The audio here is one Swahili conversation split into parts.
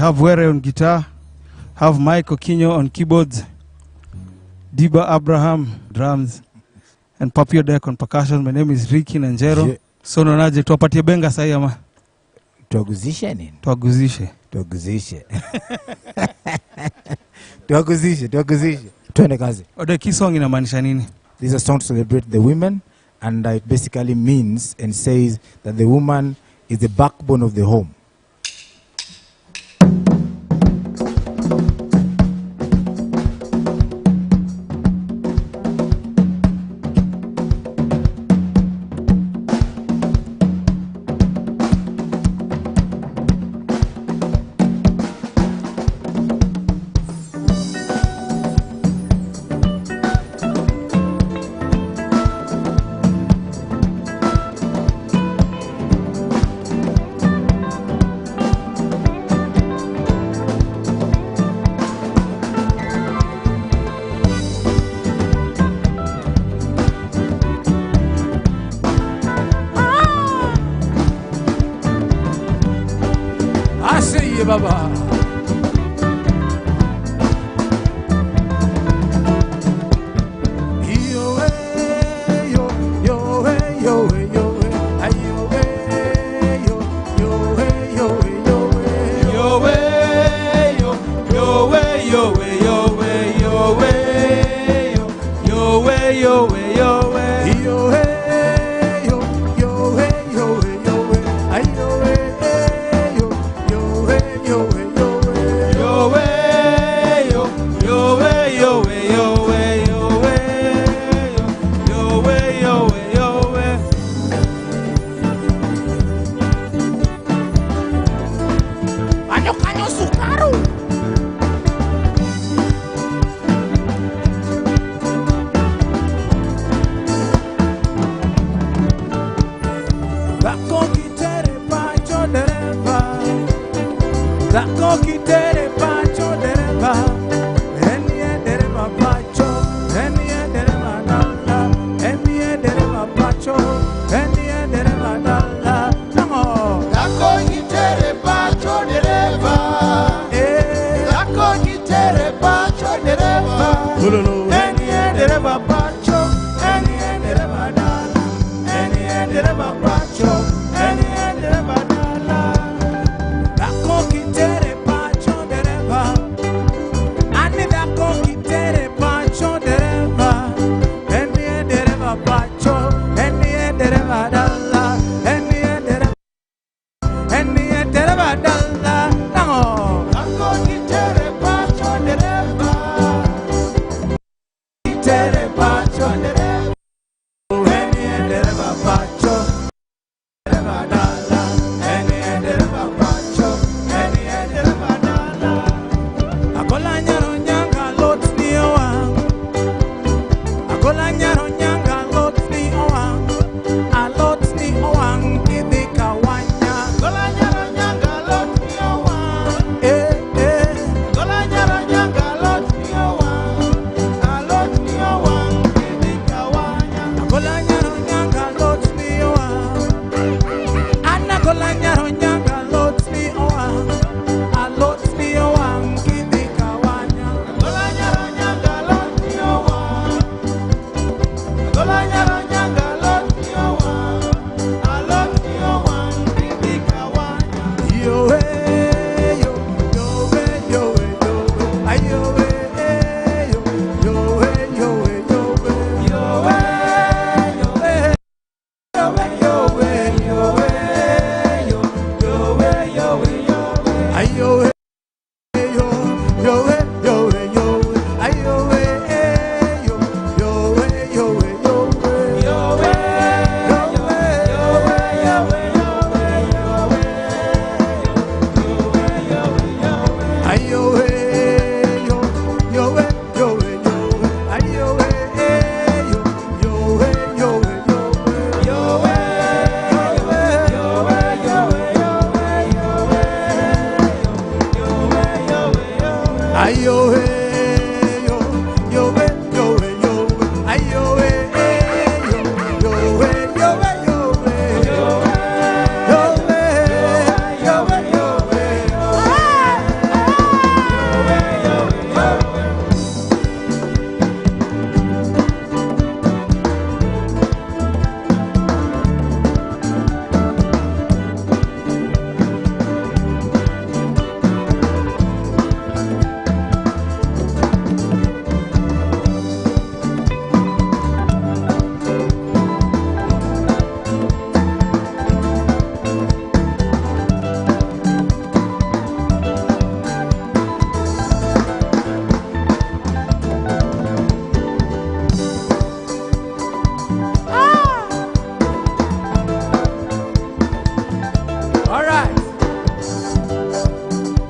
We have Were on guitar, have Mike Okinyo on keyboards, Diba Abraham drums, and Papio Deck on percussion. My name is Ricky Nanjero. Yeah. So nonaje, tuwapatie benga sahi ama? Tuaguzishe nini? Tuaguzishe. Tuaguzishe. Tuaguzishe, tuaguzishe. Twende kazi. Odek, hii song inamaanisha nini? This is a song to celebrate the women, and it basically means and says that the woman is the backbone of the home. Baba.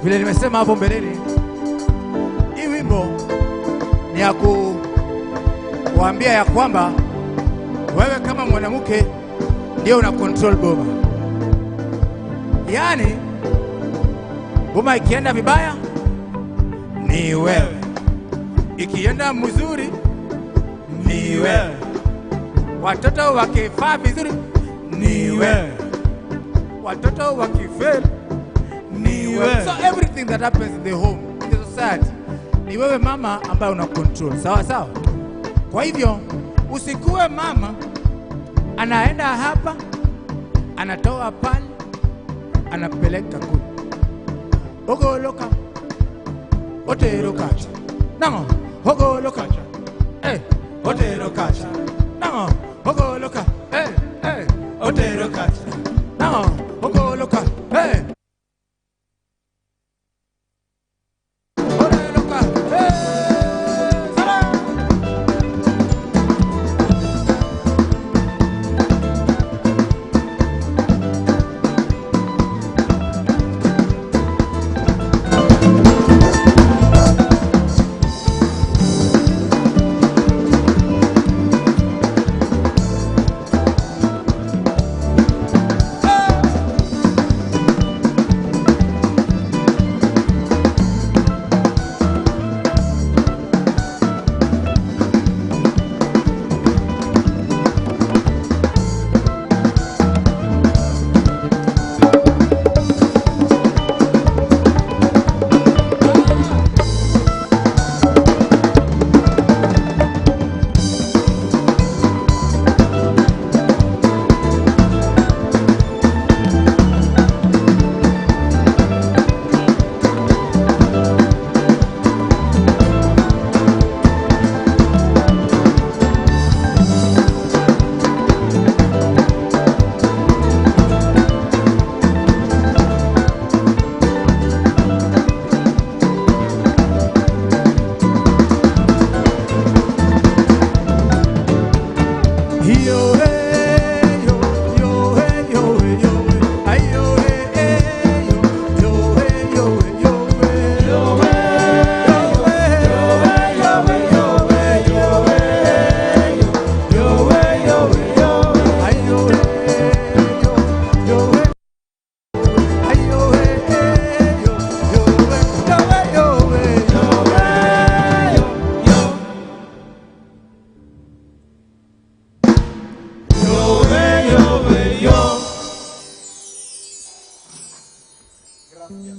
Vile nimesema hapo mbeleni, hii wimbo ni ya kuambia ya kwamba wewe kama mwanamke ndio una control boma. Yaani boma ikienda vibaya ni wewe, ikienda mzuri ni wewe, watoto wakifaa vizuri ni wewe, watoto wakifeli ni wewe. So everything that happens in the home, in the society, ni wewe mama ambaye una control. Sawa sawa? Kwa hivyo usikuwe mama anaenda hapa, anatoa pale, anapeleka kule. Ogoloka, otero kacha. Nango, ogoloka. Eh, otero kacha. Nango, ogoloka. Eh, eh, otero kacha. Nango, ogoloka. Eh. Oteroka. Eh. Sala.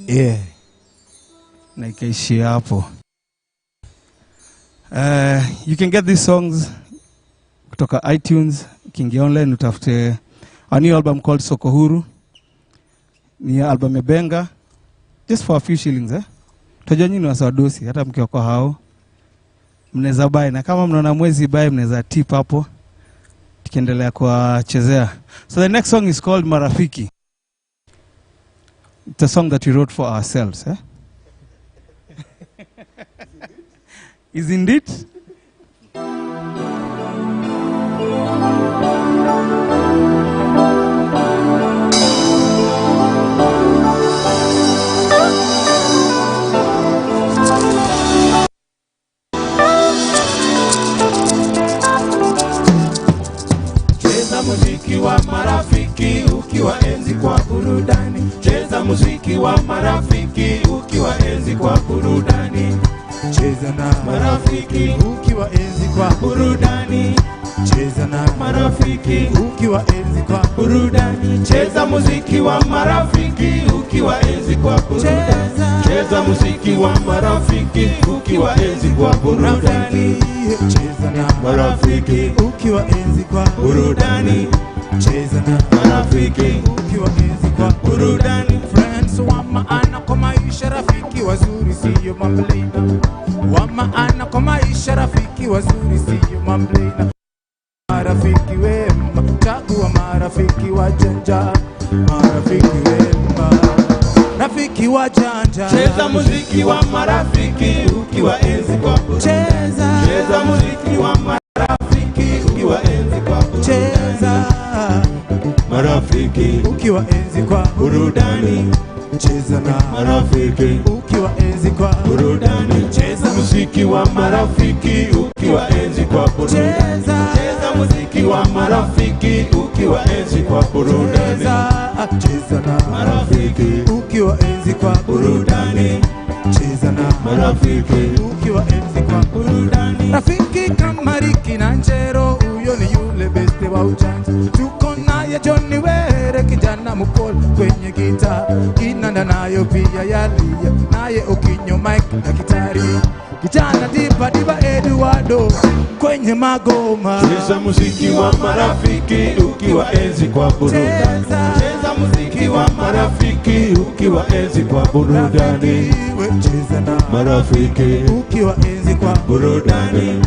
Yeah. Na ikaishia hapo. You can get these songs kutoka iTunes. Ukiingia online utafute a new album called Soko Huru. Ni album ya Benga. Just for a few shillings, eh? Tunajua nyinyi ni wasawadosi, hata mkiwa kwa hao mnaweza buy, na kama mnaona mwezi buy mnaweza tip hapo tukiendelea kuwachezea. So the next song is called Marafiki. It's a song that we wrote for ourselves, eh? Isn't it? Cheza muziki wa marafiki ukiwa enzi kwa burudani. Cheza muziki wa marafiki ukiwa enzi kwa burudani. Cheza na marafiki ukiwa enzi kwa burudani. Cheza na marafiki ukiwa enzi kwa burudani. Cheza muziki wa marafiki ukiwa enzi kwa burudani. Cheza muziki wa marafiki ukiwa enzi kwa burudani. Cheza na marafiki ukiwa enzi kwa burudani. Cheza na marafiki ukiwa enzi kwa burudani. Friends wa maana kwa maisha, rafiki wazuri siyo mamblina. Wa maana kwa maisha, rafiki wazuri siyo mamblina. Marafiki wema, chagua marafiki wajanja. Marafiki wema, rafiki wajanja. Cheza muziki wa marafiki ukiwa enzi kwa burudani. Cheza, cheza muziki wa marafiki ukiwa enzi kwa burudani. Cheza marafiki ukiwa enzi kwa burudani. Cheza na marafiki ukiwa enzi kwa burudani. Cheza muziki wa marafiki ukiwa enzi kwa burudani. Cheza muziki wa marafiki ukiwa enzi kwa burudani. Cheza na marafiki ukiwa enzi kwa burudani. Cheza na marafiki ukiwa enzi kwa burudani. Rafiki kama Riki na Njero, huyo ni yule beste wa ujanja. Tuko naye Johnny Were, kijana mupole kwenye gita, kinanda nayo pia yalia, naye Okinyo Mike daktari, kijana Diba Diba Eduardo kwenye magoma. Cheza muziki wa marafiki ukiwa enzi kwa burudani. Cheza muziki wa marafiki ukiwa enzi kwa burudani. Cheza na marafiki ukiwa enzi kwa burudani.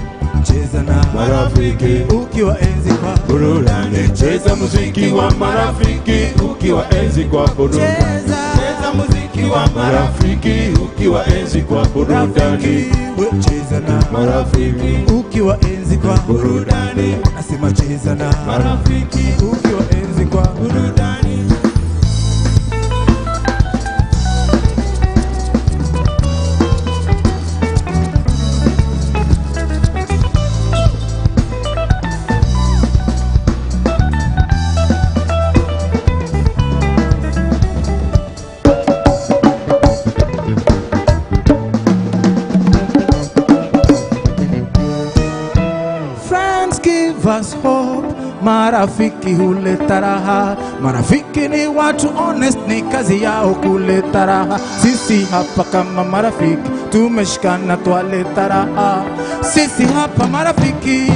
Cheza na marafiki ukiwa enzi kwa burudani. Cheza muziki wa marafiki ukiwa enzi kwa burudani. Cheza muziki wa marafiki ukiwa enzi kwa burudani. Cheza na marafiki ukiwa enzi kwa burudani. Nasema cheza na marafiki ukiwa enzi kwa burudani. Us hope, marafiki huleta raha. Marafiki ni watu honest, ni kazi yao kuleta raha. Sisi hapa kama marafiki tumeshikana, twaleta raha. Sisi hapa marafiki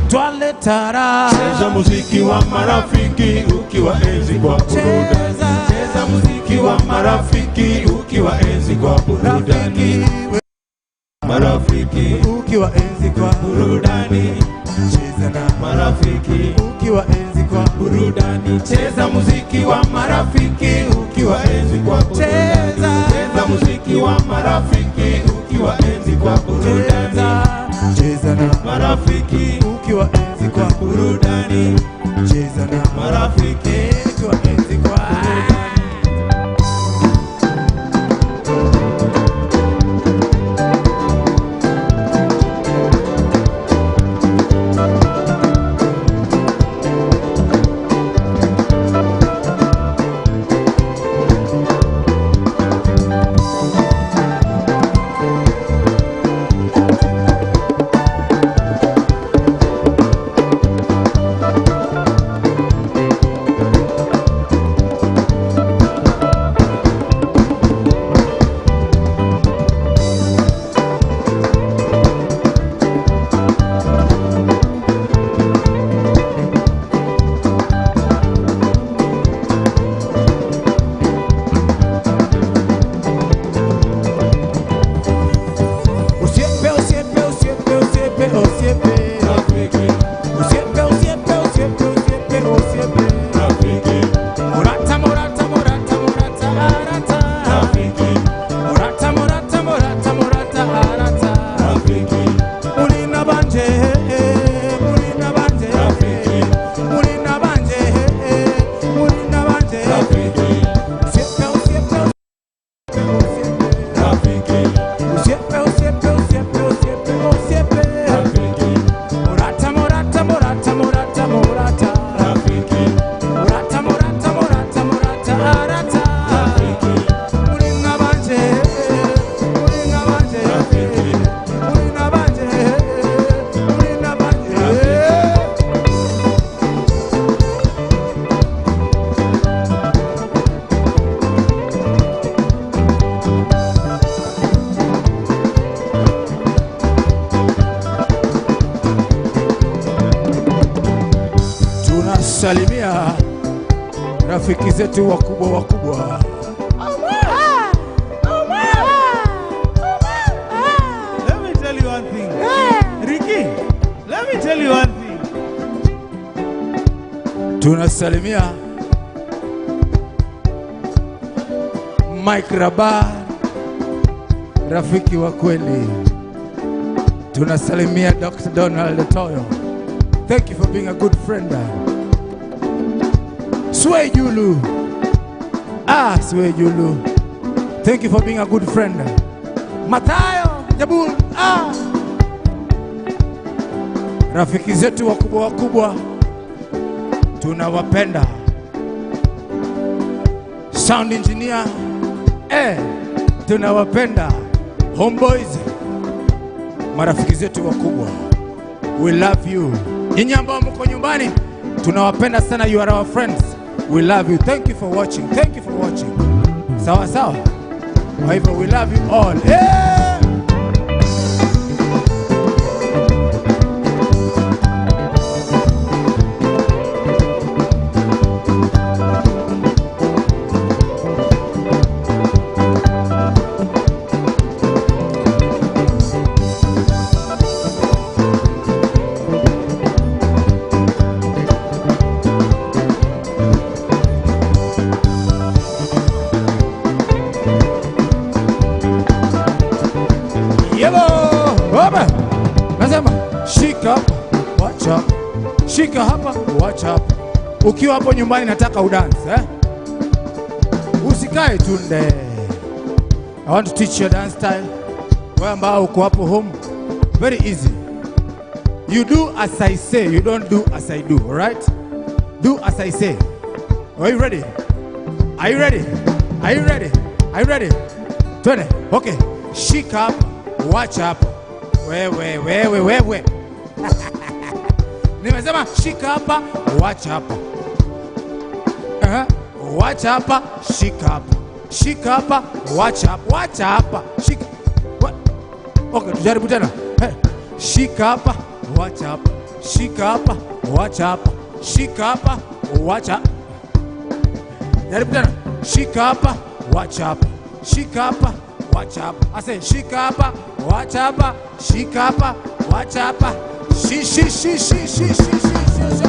twaleta raha. Cheza muziki wa marafiki ukiwa enzi kwa burudani. Cheza muziki wa marafiki ukiwa enzi kwa burudani. Marafiki ukiwa enzi kwa burudani. Cheza na marafiki ukiwa enzi kwa burudani. Cheza muziki wa marafiki ukiwa enzi kwa burudani. Cheza muziki wa marafiki ukiwa enzi kwa burudani. Cheza na marafiki ukiwa enzi kwa burudani. Cheza na marafiki ukiwa enzi kwa burudani. Salimia rafiki zetu wakubwa wakubwa. Let me tell you one thing. Ricky, let me tell you one thing. Tunasalimia Mike Rabar, rafiki wa kweli. Tunasalimia Dr. Donald Toyo. Thank you for being a good friend. Sway Julu, Ah, Siwejulu. Thank you for being a good friend. Mathayo, Jabul. Ah. Rafiki zetu wakubwa wakubwa, tunawapenda. Sound engineer, tunawapenda. Homeboys, marafiki zetu wakubwa, we love you. Nyinyi ambao mko nyumbani, tunawapenda sana. You are our friends. We love you. Thank you for watching. Thank you for watching. Sawa sawa. Kwa hivyo we love you all. Yeah! Shika hapa, wacha hapa. Ukiwa hapo nyumbani nataka udance, eh? Usikae tunde. I want to teach you a dance style. Wewe ambao uko hapo home, very easy. You do as I say, you don't do as I do, all right? Do as I say. Are you ready? Are you ready? Are you ready? Are you ready? Twende. Okay. Shika hapa, wacha hapa. Wewe, wewe, wewe. Nimesema shika hapa, wacha hapa. Wacha hapa, shika hapa. Shika hapa, wacha hapa. Wacha hapa, shika. Okay, tujaribu tena. Hey. Shika hapa, wacha hapa. Shika hapa, wacha hapa. Shika hapa, wacha. Jaribu tena. Shika hapa, wacha hapa. Shika hapa, wacha hapa. Ase shika hapa, wacha hapa. Shika hapa, wacha hapa. Shi shi shi shi shi shi shi shi.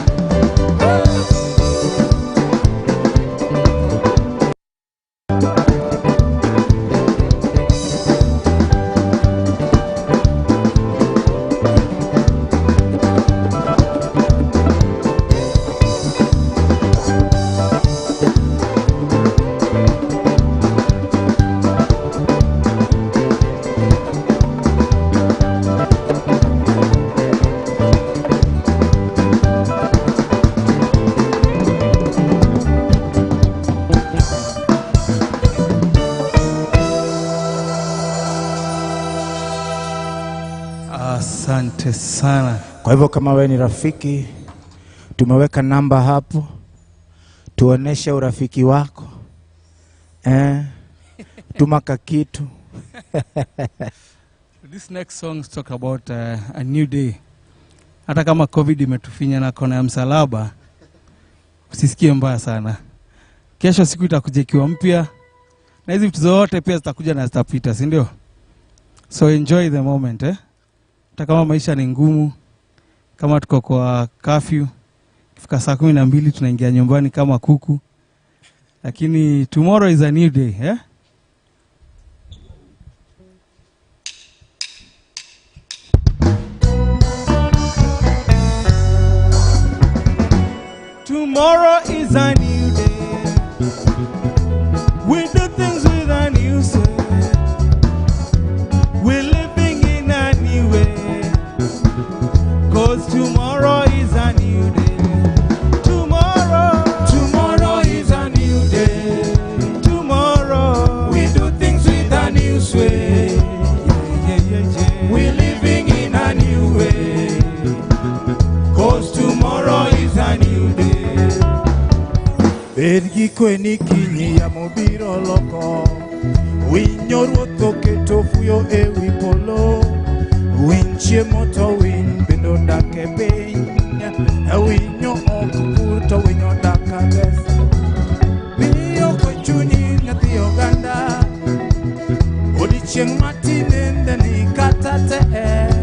Asante sana. Kwa hivyo kama wewe ni rafiki, tumeweka namba hapo, tuoneshe urafiki wako. Tuma kakitu. This next song talk about a new day. Hata kama COVID imetufinya na kona ya msalaba, usisikie mbaya sana. Kesho siku itakuja ikiwa mpya, na hizi vitu zote pia zitakuja na zitapita, si ndio? So enjoy the moment, eh? Hata kama maisha ni ngumu, kama tuko kwa curfew, ikifika saa 12 tunaingia nyumbani kama kuku. Lakini tomorrow is a new day, eh? Tomorrow is a new day. We do things with a new soul. We're living in a new way. 'Cause tomorrow is a new day. Tomorrow, tomorrow is a new day. Tomorrow, we do things with a new sway. Yeah, yeah, yeah. We're living in a new way. 'Cause tomorrow is a new day. Bergi kweni kinyi ya mobiro loko. Winyo ruoth oketo fuyo ewi polo. Winy chiemo to winy bende odak e piny. Winyo ok pur to winyo odak ka pesa. Miyo kwe chunyi nyathi oganda. Odiochieng' matinende ni kata tek.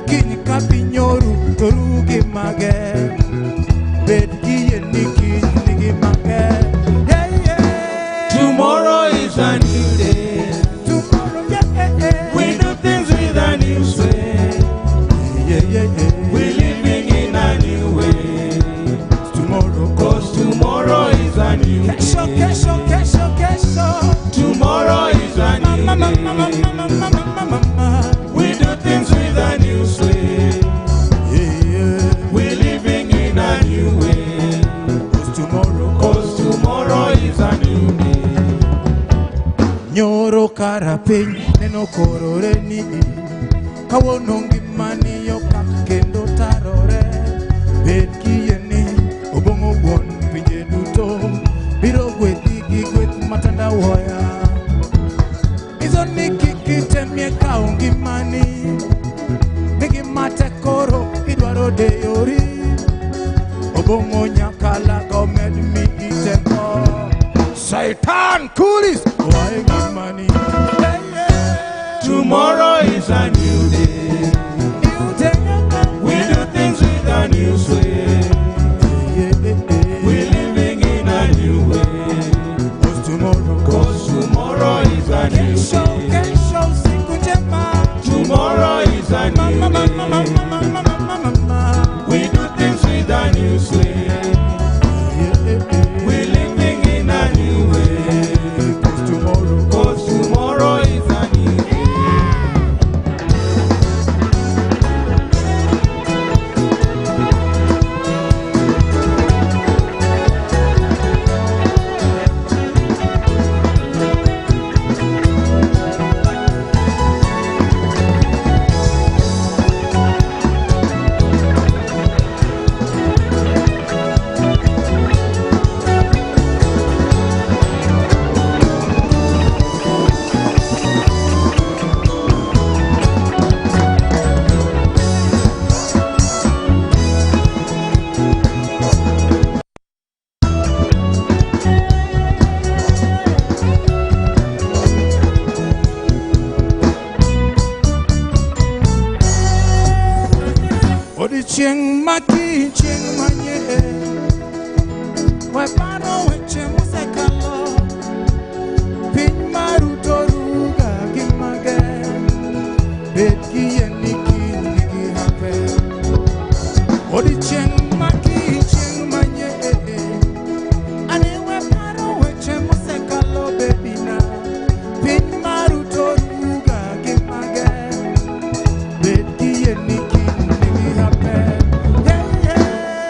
Kiny ka piny oru to ru gi mage. Bed gi yie ni kiny nigi mage. Yeah, yeah. Tomorrow is a new day. Tomorrow, yeah, yeah. We do things with a new sway. Yeah, yeah, yeah. We're living in a new way. Tomorrow, 'cause tomorrow is a new day. Kesho, kesho, kesho. Koro kara piny neno korore ni kawuono ngimani okak kendo tarore. Bed kiyie ni Obong'o wuon pinje duto biro gwedhi gi gweth matandawuoya. Nyiso ni kik itemie kawo ngimani ni gima tek koro idwaro deyori. Obong'o nyakalaga omed miyi teko. Satan kulis oae ngimani. Tomorrow is a new day. New day. We do things with a new sway. We're living in a new way. Cause tomorrow, 'Cause tomorrow is a new kesho, day. kesho siku njema. Tomorrow is a new Mama, mama, day. mama, mama, mama, mama. We do things with a new sway. We're living in a new way. Cause tomorrow, 'Cause tomorrow is a new day. Odiochieng' ma kiny chieng' manyien. We paro weche mosekalo. Piny maruto ruga gi mager. Bed gi yie ni kiny nigi hape. Odiochieng' ma kiny chieng' manyien. Ane we paro weche mosekalo bebina. Piny maruto ruga gi mager. Bed gi yie ni kiny nigi hape. Yeah, yeah.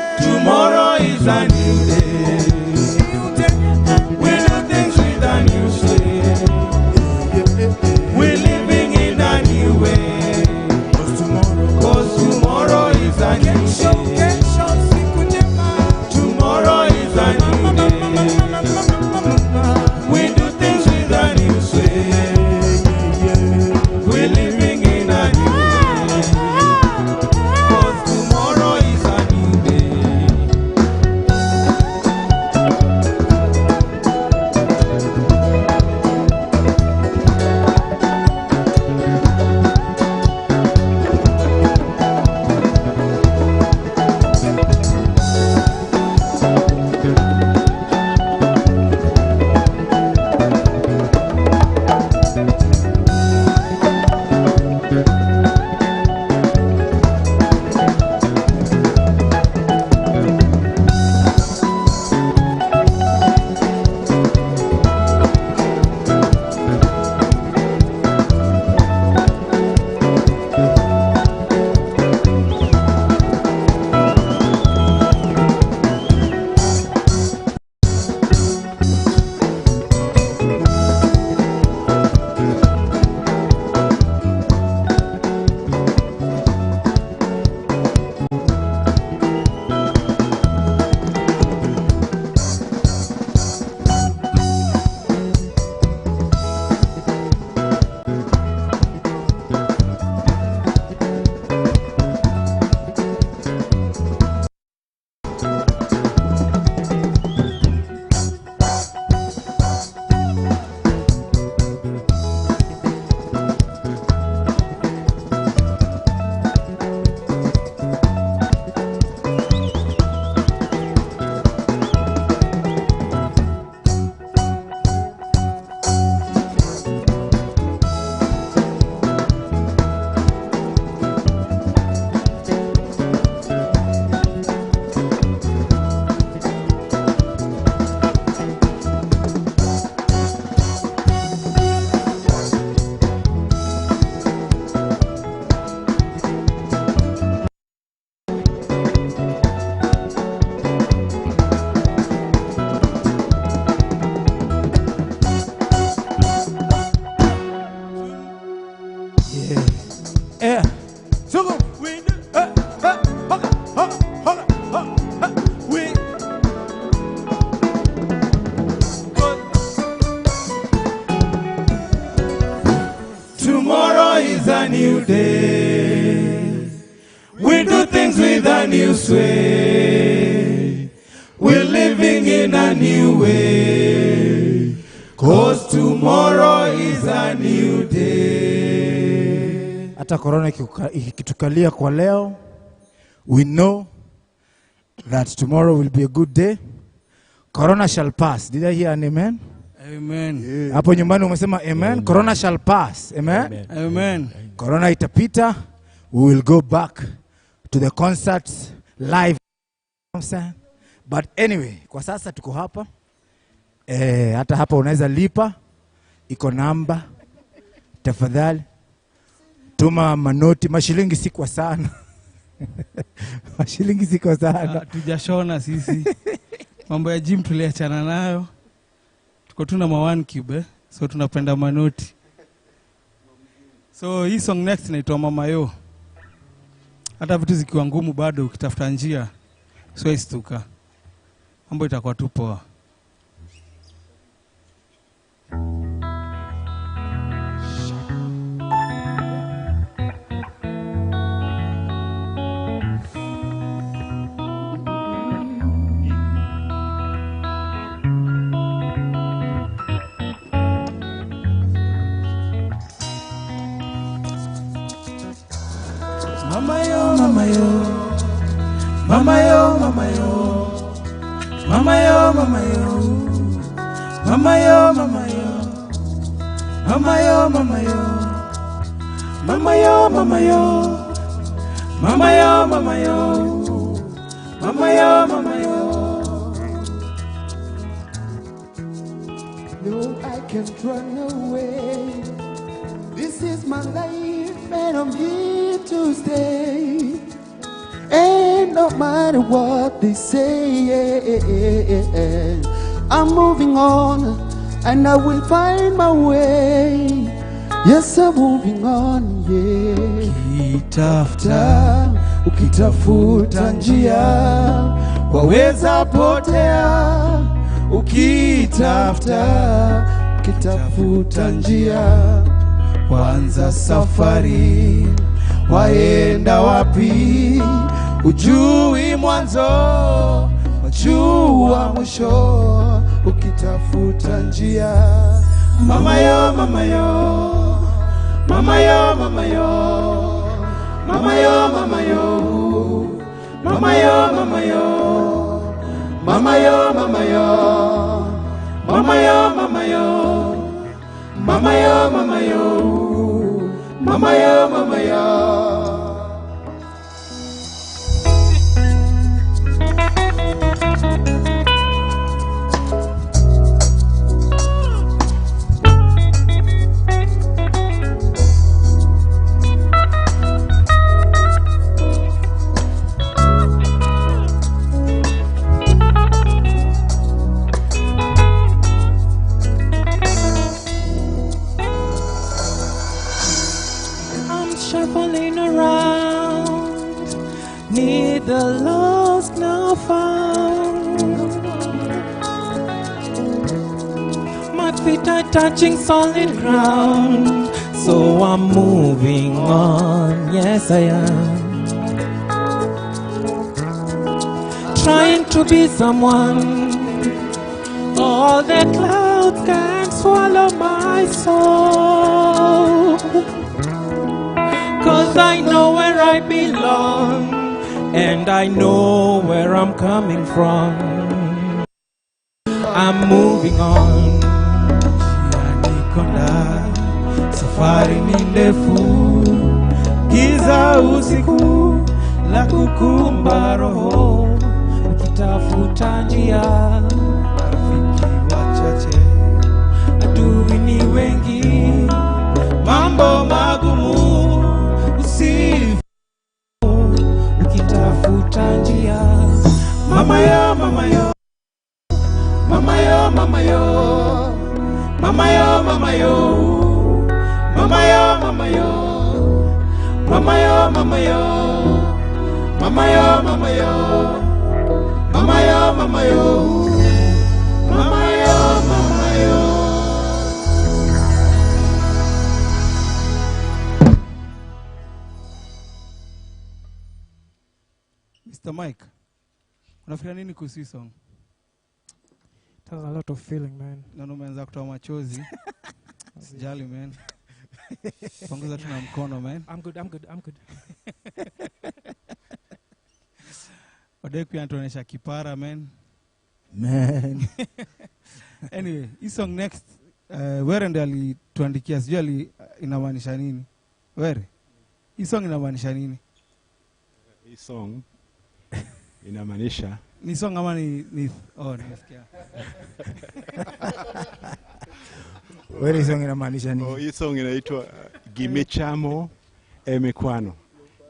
is a new day. We do things with a new sway. We're living in a new way. 'Cause tomorrow is a new day. Hata corona ikitukalia kwa leo, we know that tomorrow will be a good day. Corona shall pass. Did I hear an amen? Amen. Yeah. Hapo nyumbani umesema amen. Amen. Corona shall pass. Amen. Amen. Amen. Corona itapita. We will go back to the concerts live. But anyway, kwa sasa tuko hapa. Hata hapa unaweza lipa. Iko namba. Tafadhali. Tuma manoti, mashilingi si kwa sana. Mashilingi si kwa sana. Tujashona sisi. Mambo ya gym tuliachana nayo. Tuko tuna ma 1 cube, so tunapenda manoti. So hii song next inaitwa Mama Yo. Hata vitu zikiwa ngumu bado ukitafuta njia, sio istuka. Mambo itakuwa tu poa. Mama yo, mama yo, mama yo, mama yo, mama yo, mama yo, mama yo, mama yo, mama yo, mama yo, mama yo, mama yo, mama yo, mama yo, mama yo, mama yo. No, I can't run away. This is my life and I'm here to stay. And no matter what they say, I'm moving on and I will find my way. Yes, I'm moving on, yeah. Ukitafuta, ukitafuta njia, waweza potea. Ukitafuta, ukitafuta njia, kwanza safari, waenda wapi? Ujui mwanzo, wajua mwisho. Ukitafuta njia. Mama yo, mama yo, mama yo, mama yo, mama yo, mama yo, mama yo, mama yo, mama yo, mama yo, mama yo, mama yo, mama yo, mama yo, mama yo, mama yo. Shuffling around, neither lost nor found. My feet are touching solid ground, so I'm moving on. Yes, I am. Trying to be someone. All the clouds can swallow my soul. 'Cause I know where I belong, and I know where I'm coming from. I'm moving on. Nikonda, safari ni ndefu, giza usiku la kukumba roho, ukitafuta njia, marafiki wachache, adui ni wengi, mambo magumu. Ukitafuta njia. Mama yo, mama yo, mama yo, mama yo, mama yo, mama yo, mama yo, mama yo, mama yo, mama yo, mama yo, mama yo, mama yo, mama yo, mama yo, mama yo. Mr. Mike, unafikiria nini kuhusu hii song? It has a lot of feeling, man. Naona umeanza kutoa machozi. Sijali, man. Punguza tu na mkono, man. I'm good, I'm good, I'm good. Odek pia anatuonyesha kipara, man. Man. Anyway, hii song next, Were ndiye alituandikia, sijui inamaanisha nini. Were, hii song inamaanisha nini? Hii song inamaanisha ni song ama ni oh, nimesikia. Were, song inamaanisha nini? Oh, hii song inaitwa Gimechamo Emekwano.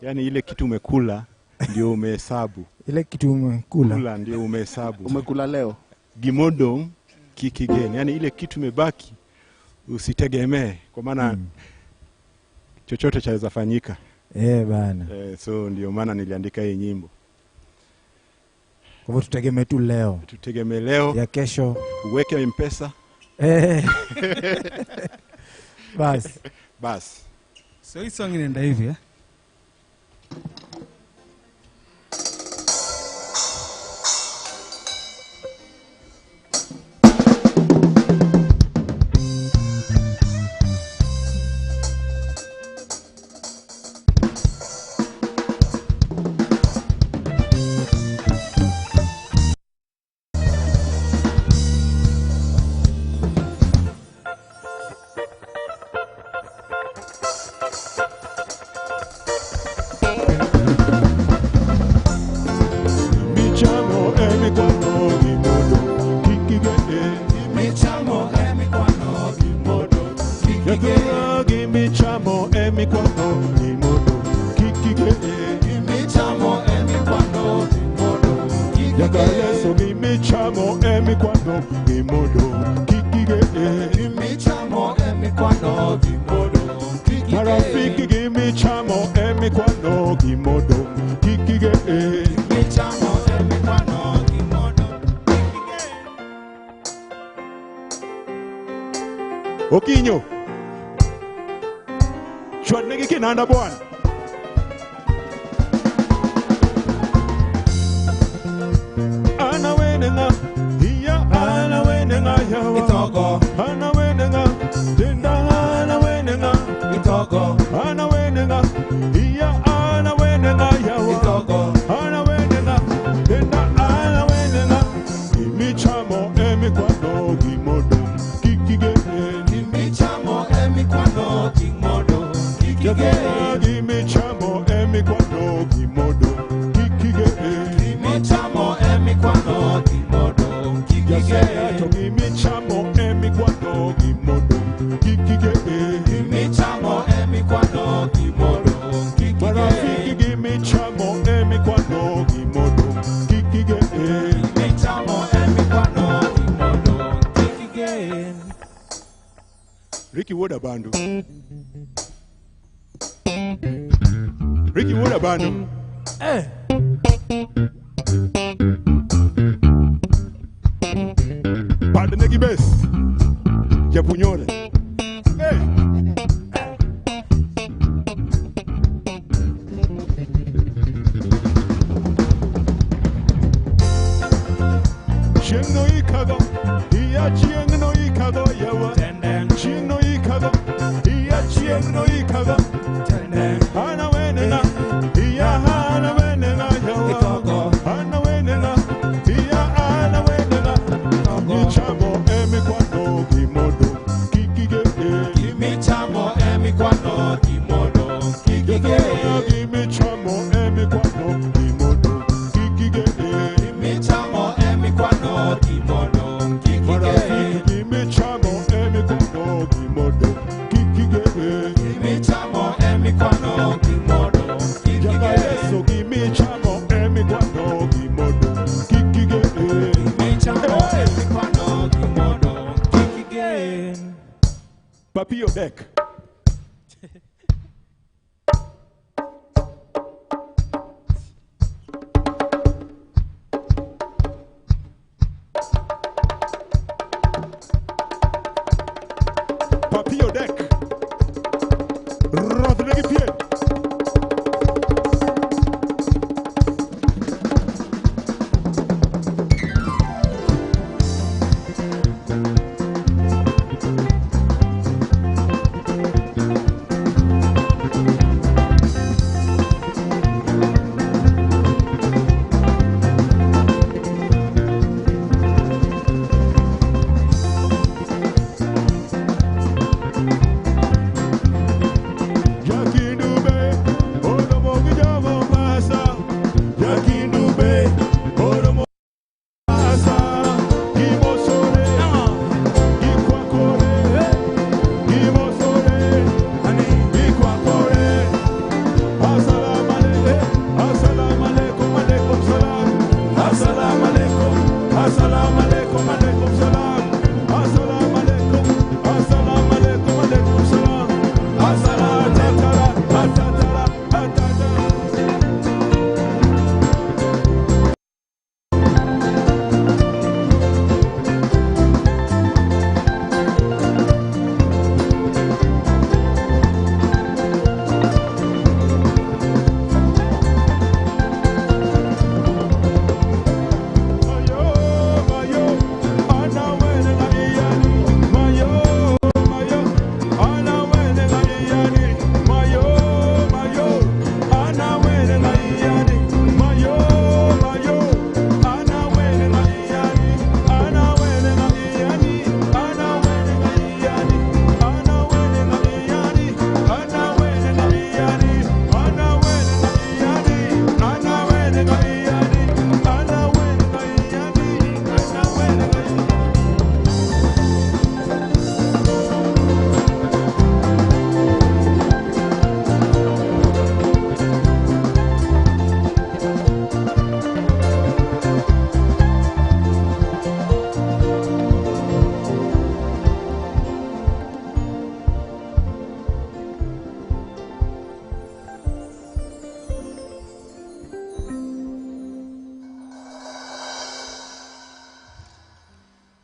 Yaani ile kitu umekula ndio umehesabu. Ile kitu umekula. Kula ndio umehesabu. Umekula leo. Gimodong kikigen. Yaani ile kitu imebaki usitegemee kwa maana chochote chaweza fanyika. Bana. So ndio maana niliandika hii nyimbo. Kwa hivyo tutegemee tu leo. Tutegemee leo. Ya kesho. Uweke M-Pesa. Bas. Bas. So hii song inaenda hivi, eh? Okinyo chwadnegi kinanda bwana. Ana wenenga iya ana wenenga yawa Itogo ana wenenga tenda ana wenenga Itogo ana wenenga iya ana wenenga yawa Itogo ana wenenga tenda ana wenenga imichamo emikwano gimodo kikige Imichamo emikwano gimodo kikige Imichamo emikwano gimodo kikige Imichamo emikwano gimodo kikige Imichamo emikwano gimodo kikige Imichamo emikwano gimodo kikige Marafiki imichamo emikwano gimodo kikige Imichamo emikwano gimodo kikige Ricky Woda Bandu. Ricky Woda Bandu. Pande negi bes. Japunyore. Hey. Chieng no ikago. Iya chieng no ikago yawa. Chieng no ikago. Iya chieng no ikago. Ana wenena. Iya ana wenena yawa. Ana wenena. Iya ana wenena. Imichamo emikwano gimodo kikige. Imichamo emikwano gimodo kikige. Imichamo emikwano gimodo kikige. Imichamo emikwano gimodo kikige. Imichamo emikwano gimodo kikige. Imichamo emikwano gimodo kikige. Yesu imichamo emikwano gimodo kikige. Imichamo emikwano gimodo kikige. Papio deck. Papio deck. Rodney Pierre.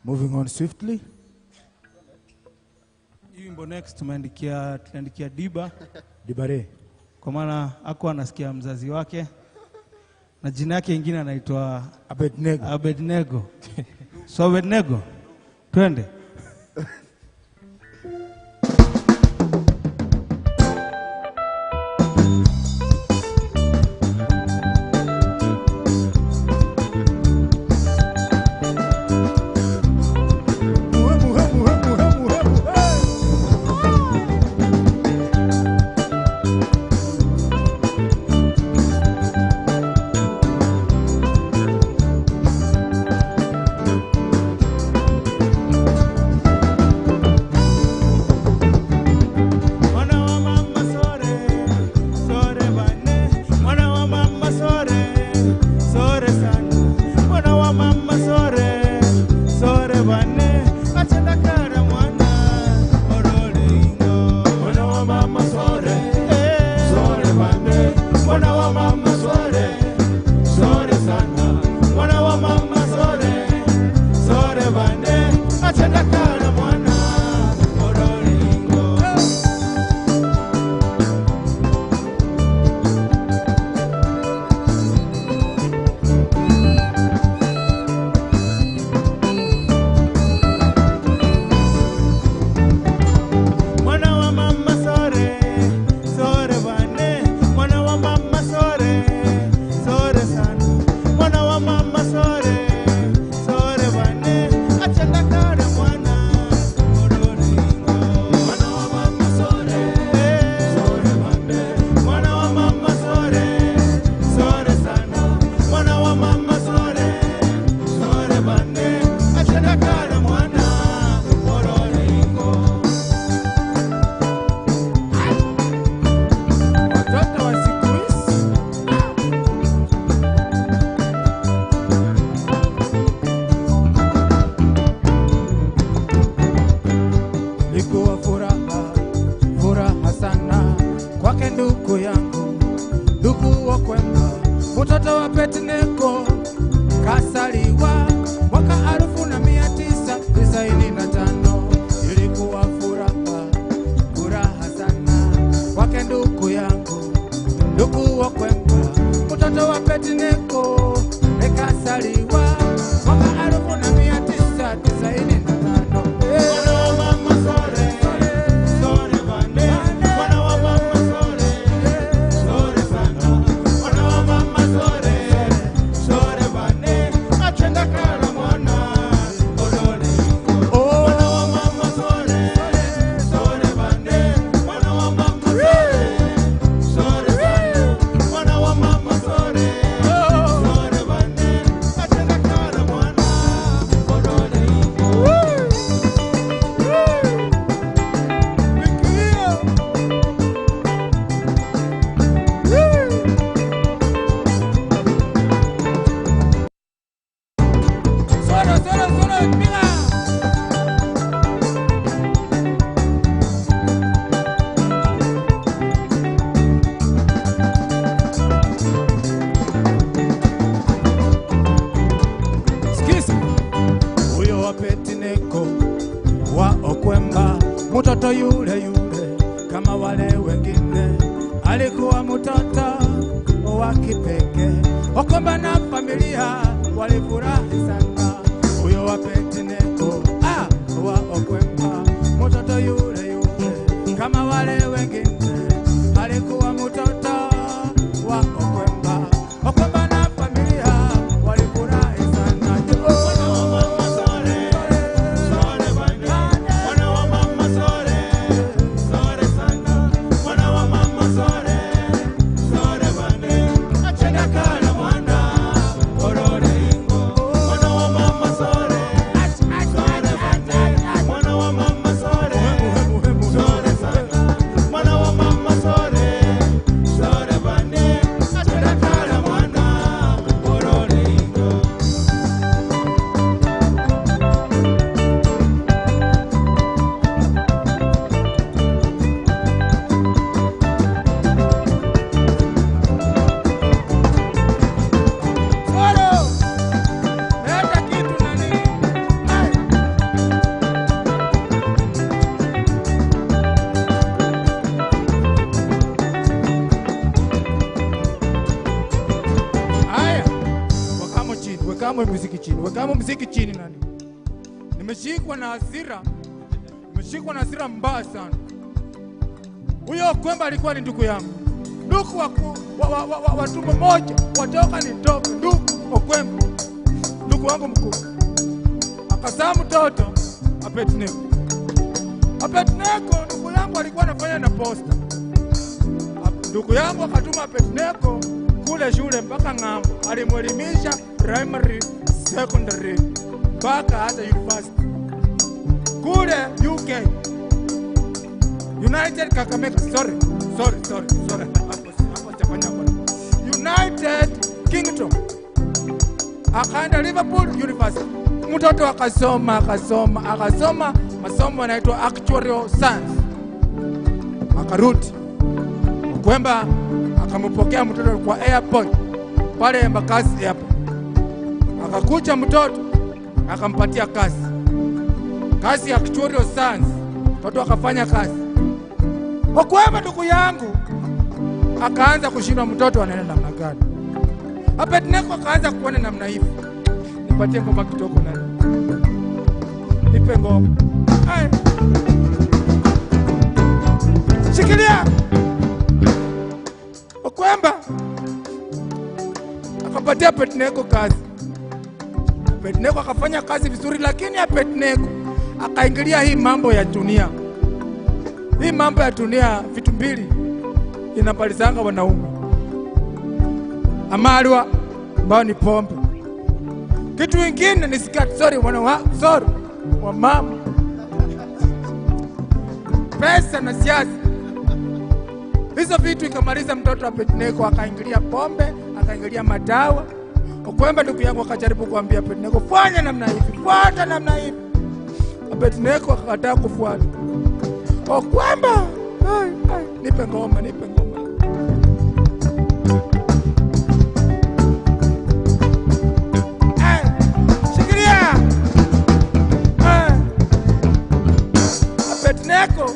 Moving on swiftly. Hii wimbo next tumeandikia Diba. Dibare. Kwa maana hakuwa anasikia mzazi wake. Na jina yake ingine anaitwa Abednego. Abednego. So Abednego, twende. Mtoto yule yule kama wale wengine, alikuwa mtoto wa kipekee. Okwemba na familia walifurahi sana. Huyo wa Abednego, wa Okwemba, mtoto yule yule kama wale wengine, alikuwa mtoto wa Okwemba. Okwemba na familia walifurahi sana. Mwana wa Wekamo muziki chini. Wekamo muziki chini nani? Nimeshikwa na hasira. Nimeshikwa na hasira mbaya sana. Huyo Okwemba alikuwa ni ndugu yangu. Ndugu wa tumbo moja, watoka nitoke, ndugu Okwemba. Ndugu wangu mkuu. Akazaa mtoto Abednego. Abednego ndugu yangu alikuwa anafanya na posta. Ndugu yangu akatuma Abednego kule shule mpaka ng'ambo. Alimuelimisha primary, secondary mpaka hata university. Kule UK. United Kakamega, sorry. Hapo sijafanya bwana. United Kingdom. Akaenda Liverpool University. Mtoto akasoma masomo yanaitwa actuarial science. Akarudi. Okwemba akampokea mtoto kwa airport pale Embakasi Airport. Akakuja mtoto akampatia kazi. Kazi ya actuarial science. Mtoto akafanya kazi. Okwemba ndugu yangu akaanza kushindwa mtoto anaenda namna gani. Abednego akaanza kuona namna hivi. Nipatie ngoma kidogo nani. Nipe ngoma. Ai. Shikilia. Okwemba akapatia Abednego kazi. Abednego akafanya kazi vizuri, lakini Abednego akaingilia hii mambo ya dunia. Hii mambo ya dunia vitu mbili inapalizanga wanaume. Amalwa ambao ni pombe. Kitu kingine ni skirt, sorry sorry wa mama. Pesa na siasa. Hizo vitu ikamaliza mtoto Abednego akaingilia pombe, akaingilia madawa. Okwemba ndugu yangu akajaribu kuambia Abednego fanya namna hivi, fuata namna hivi. Abednego akakataa kufuata. Okwemba, ai ai, nipe ngoma, nipe ngoma. Shikilia. Abednego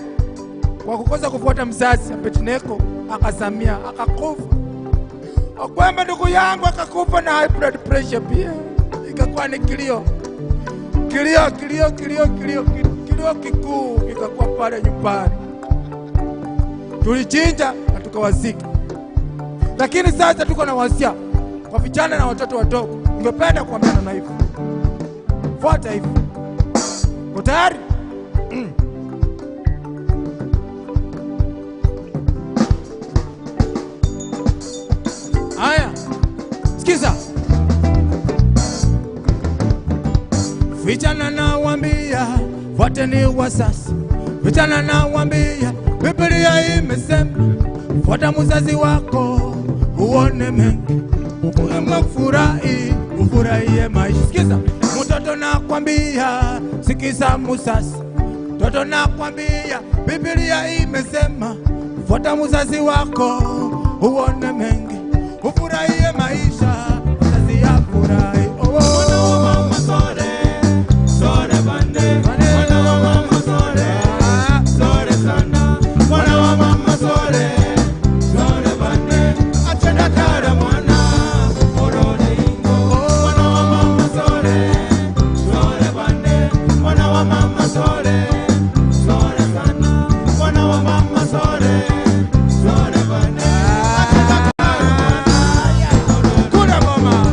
kwa kukosa kufuata mzazi, Abednego akasamia, akakufa. Okwemba ndugu yangu akakufa na high blood pressure pia. Ikakuwa ni kilio. Kilio, kilio, kilio, kilio, kilio kikuu kikakuwa pale nyumbani. Tulichinja na tukawazika. Lakini sasa tuko na wasia kwa vijana na watoto wadogo. Ningependa kuambiana na hivi. Fuata hivi. Uko tayari? Haya. Sikiza. Vijana nawaambia, fuateni wasasi. Vijana nawaambia, Biblia imesema, fuata mzazi wako uone mengi, ufurahi, ufurahie maisha. Sikiza. Mtoto nakwambia, sikiza mzazi. Mtoto nakwambia, Biblia imesema, fuata mzazi wako uone mengi, ufurahie maisha, mzazi afurahi. Oh, oh. Mama sore, sore bande, mwana wa mama sore, sore sana. Mwana wa mama sore, sore bande, achana tara mwana, orore ingo. Mwana wa mama sore, sore bande, mwana wa mama sore, sore sana. Mwana wa mama sore, sore bande, achana tara mwana, orore. Kuna mama.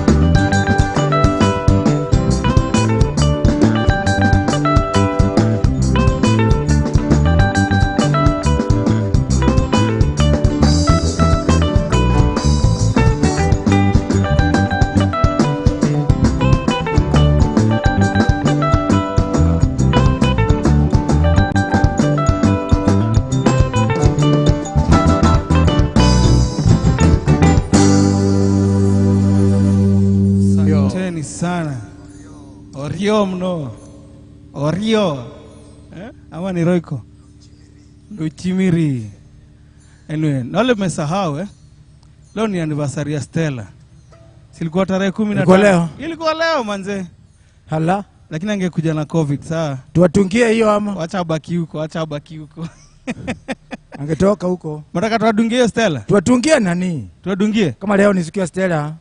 Asanteni sana. Orio mno. Orio. Ama ni Royco? Luchimiri. Anyway, nale mmesahau Leo ni anniversary ya Stella. Silikuwa tarehe 15. Ilikuwa leo. Ilikuwa leo manze. Hala. Lakini angekuja na COVID saa. Tuwatungie hiyo ama? Wacha abaki huko, wacha abaki huko. Angetoka huko. Mnataka tuwadungie Stella? Tuwatungie nani? Tuwadungie? Kama leo ni siku ya Stella,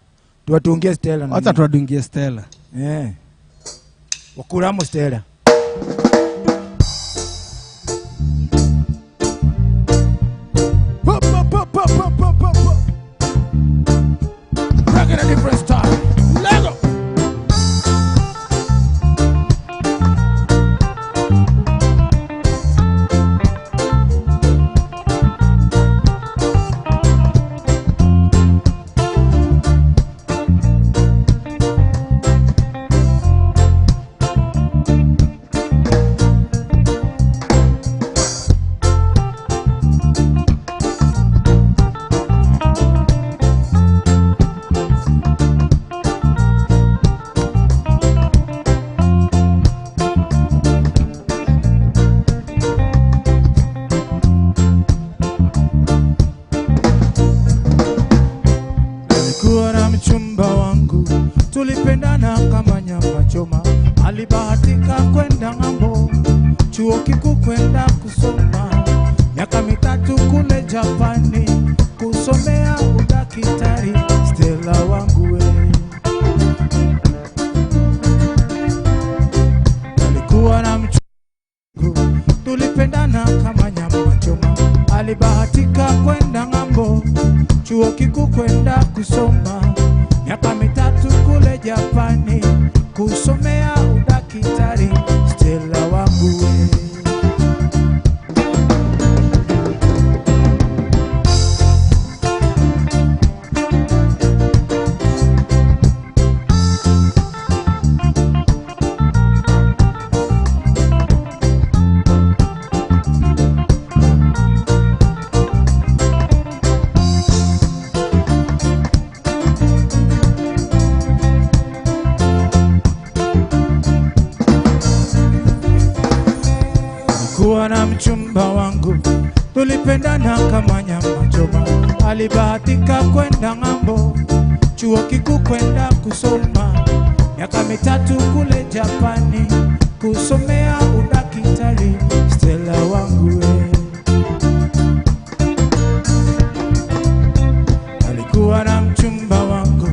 tuwatungie Stella nani? Wacha tuwadungie Stella. Wakuramo Stella. Rock in a different style. Lego. Mchumba wangu tulipendana kama nyama choma, alibahatika kwenda ng'ambo, chuo kikuu kwenda kusoma, miaka mitatu kule Japani kusomea udaktari. Stella wangu we, alikuwa na mchumba, tulipendana kama nyama choma, alibahatika kwenda ng'ambo, chuo kikuu kwenda kusoma, miaka mitatu kule Japani kusomea udaktari. Stella wangu we. Kuwa na mchumba wangu tulipendana kama nyama choma, alibahatika kwenda ng'ambo, chuo kikuu kwenda kusoma, miaka mitatu kule Japani kusomea udaktari. Stella wangu we, alikuwa na mchumba wangu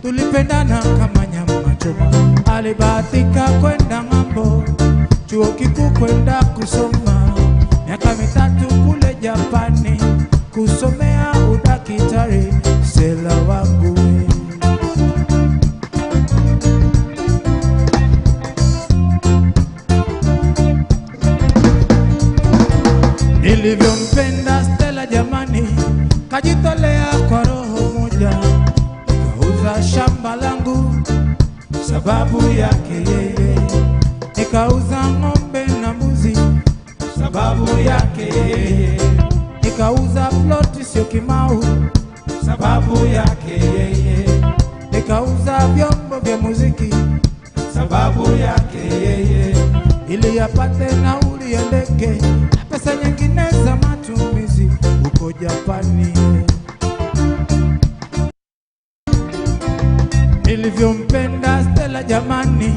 tulipendana kama nyama choma, alibahatika kwenda ng'ambo, chuo kikuu kwenda kusoma, miaka mitatu kule Japani kusomea udaktari. Stella wangu we. Nilivyompenda Stella jamani, kajitolea kwa roho moja, nikauza shamba langu sababu yake yeye, nikauza ng'ombe na mbuzi sababu yake yeye, nikauza ploti sio Kimau sababu yake yeye, nikauza vyombo vya muziki sababu yake yeye, ili apate nauli ya ndege na pesa nyingine za matumizi huko Japani. Nilivyompenda Stella jamani,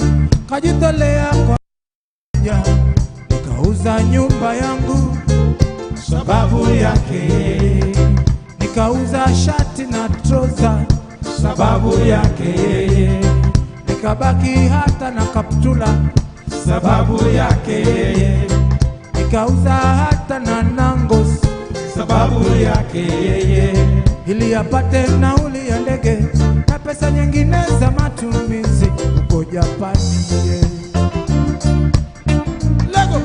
kajitolea kwa moja, nikauza nyumba yangu sababu yake yeye, nikauza shati na trouser sababu yake yeye, nikabaki hata na kaptula sababu yake yeye, nikauza hata na nangos sababu yake yeye, ili apate nauli ya ndege na pesa nyingine za matumizi huko Japani. Lego.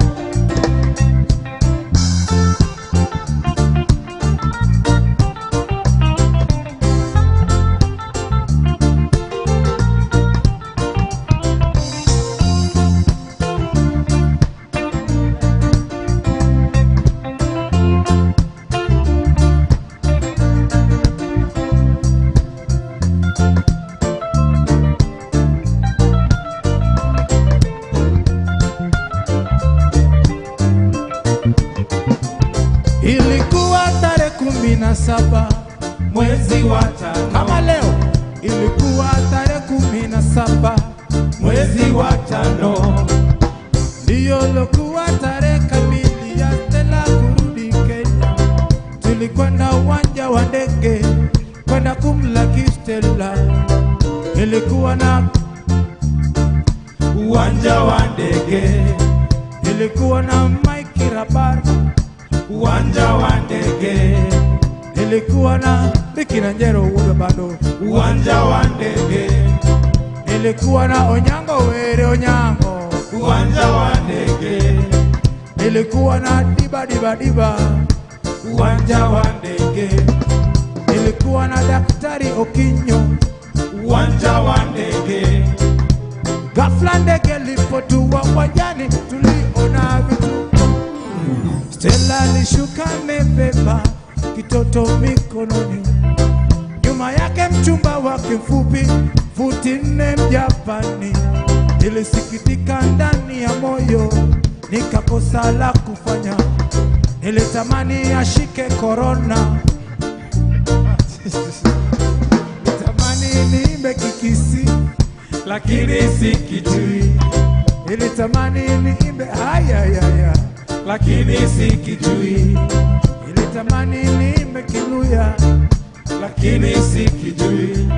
Ilikuwa tarehe 17 mwezi wa tano, kama leo. Ilikuwa tarehe 17 mwezi wa tano, ndiyo lokuwa tarehe kamili ya Stella kurudi Kenya. Tulikwenda uwanja wa ndege kwenda kumlaki Stella. Ilikuwa na uwanja wa ndege. Nilikuwa na Mike Rabar, uwanja wa ndege. Nilikuwa na Ricky Nanjero uwe bado, uwanja wa ndege. Nilikuwa na Onyango Were Onyango, uwanja wa ndege. Nilikuwa na Diba Diba Diba, uwanja wa ndege. Nilikuwa na Daktari Okinyo, uwanja wa ndege. Ghafla ndege lipotua uwanjani, tuliona vituko. Stella alishuka amebeba kitoto mikononi, nyuma yake mchumba wake mfupi futi 4 Mjapani. Nilisikitika ndani ya moyo, nikakosa la kufanya. Nilitamani ashike corona, nilitamani niimbe Kikisi lakini sikijui. Nilitamani niimbe haya ya lakini sikijui. Nilitamani niimbe Kiluya lakini sikijui.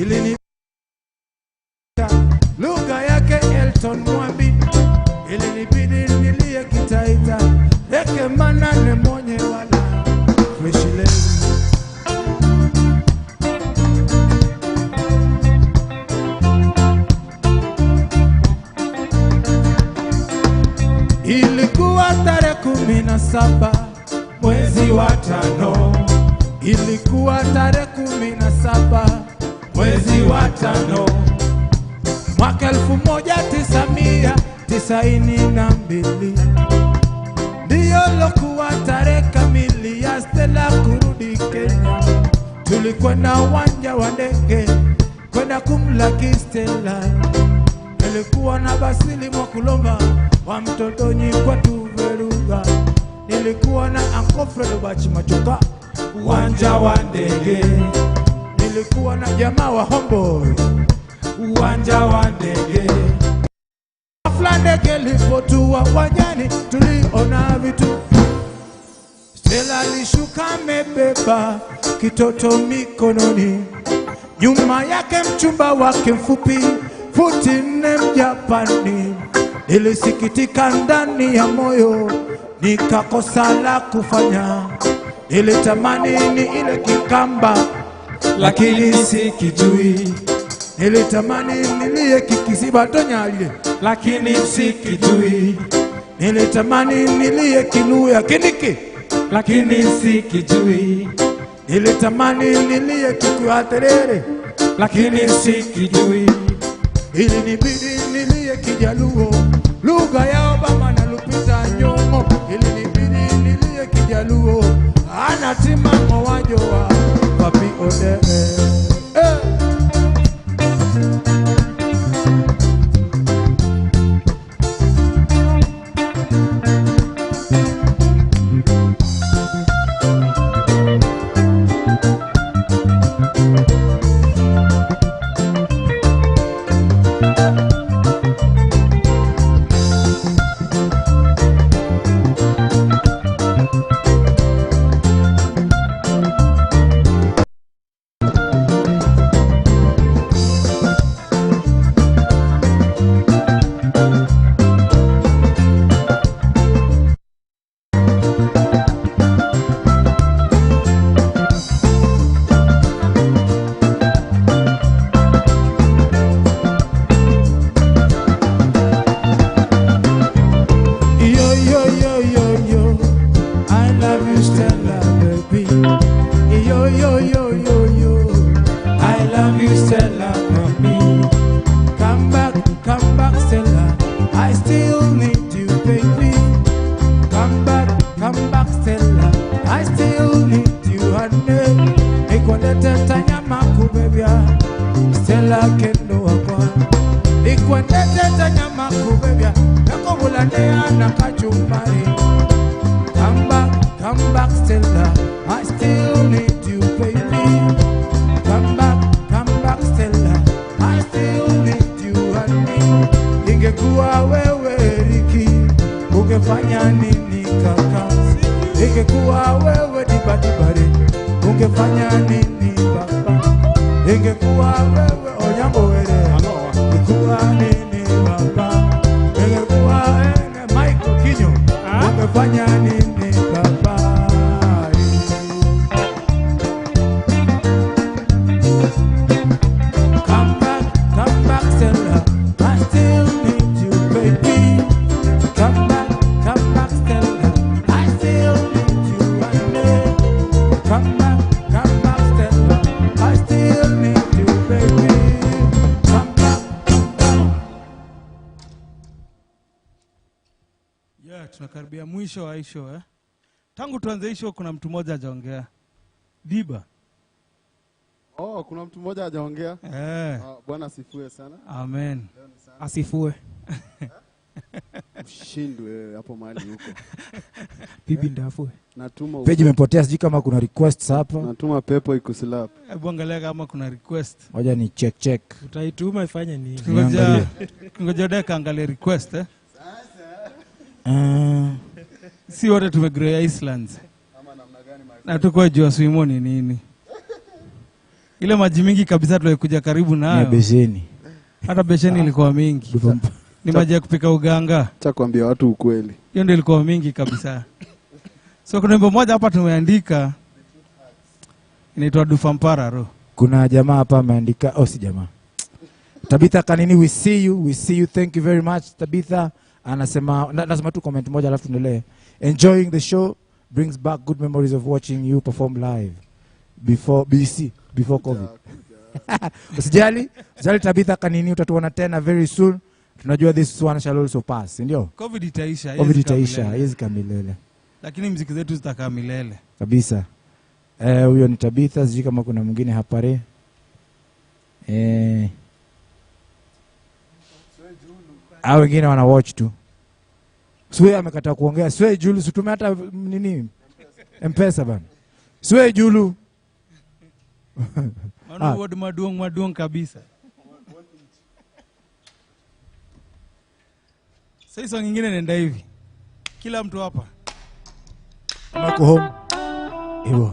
Ilini lugha yake Elton Mwambi, ilinibidi nilie Kitaita leke manane monye wala fresh lady. Ilikuwa tarehe 17 mwezi wa 5. Ilikuwa tarehe 17 mwezi wa 5 mwaka 1992, ndiyo lokuwa tarehe kamili ya Stella kurudi Kenya. Tulikwenda uwanja wa ndege kwenda kumlaki Stella. Nilikuwa na Basili Mwakulomba wa Mtondonyi kwa Tuveruga. Nilikuwa na Uncle Fredo Bachi Machoka, uwanja wa ndege. Nilikuwa na jamaa wa Homeboy, uwanja wa ndege. Ghafla ndege lipotua uwanjani, tuliona vitu. Stella alishuka amebeba kitoto mikononi, nyuma yake mchumba wake mfupi futi 4 Mjapani. Nilisikitika ndani ya moyo, nikakosa la kufanya. Nilitamani ni ile Kikamba lakini sikijui. Nilitamani nilie Kikisiba tonyalile lakini sikijui. Nilitamani nilie Kiluya Kindiki lakini sikijui. Nilitamani nilie Kikuaterere lakini sikijui. Ilinibidi nilie Kijaluo, lugha ya Obama na Lupita Nyong'o. Ilinibidi nilie Kijaluo, anatima mwajoa papi ode. Come back, Stella, I still need you, baby. Come back, Stella, I still need you, honey. Ingekuwa wewe Riki, ungefanya nini kaka? Ingekuwa wewe Dibadibare, ungefanya nini baba? Ingekuwa wewe Onyango Were, ingekuwa nini baba? Tunakaribia mwisho wa hii show, eh? Tangu tuanze hii show kuna mtu mmoja hajaongea. Diba. Oh, kuna mtu mmoja hajaongea. Eh. Bwana asifiwe sana. Amen. Asifiwe. Ushindwe wewe hapo mahali huko. Bibi ndafue. Natuma Page imepotea, sijui kama kuna requests hapa. Natuma pepo ikuslap. Hebu angalia kama kuna request. Ngoja ni check check. Utaituma ifanye nini? Ngoja deka angalie request, eh. Sasa. Si wote tumegrow Islands. Na tuko juu swimo ni nini? Ile maji mingi kabisa tulikuja karibu nayo. Ni besheni. Hata besheni ilikuwa mingi. Ni maji ya kupika uganga. Acha kuambia watu ukweli. Hiyo ndio ilikuwa mingi kabisa. So kuna wimbo mmoja hapa tumeandika inaitwa Dufampararo. Kuna jamaa hapa ameandika, oh si jamaa. Tabitha Kanini, we see you, we see you. Thank you very much Tabitha. Anasema, nasema tu comment moja alafu tuendelee. Enjoying the show brings back good memories of watching you perform live before BC, before COVID. Usijali, usijali Tabitha Kanini, utatuona tena very soon. Tunajua this one shall also pass, ndio? COVID itaisha, COVID itaisha, haiwezi kamilele. Lakini muziki zetu zitakaa milele. Kabisa. Huyo ni Tabitha, sijui kama kuna mwingine hapa re. Hao wengine wana watch tu. Swe amekataa kuongea. Swe Julu, situme hata nini? M-Pesa bana. Swe Julu. Manu word maduong maduong kabisa. Sasa song nyingine nenda hivi. Kila mtu hapa. Mako home. Hivyo.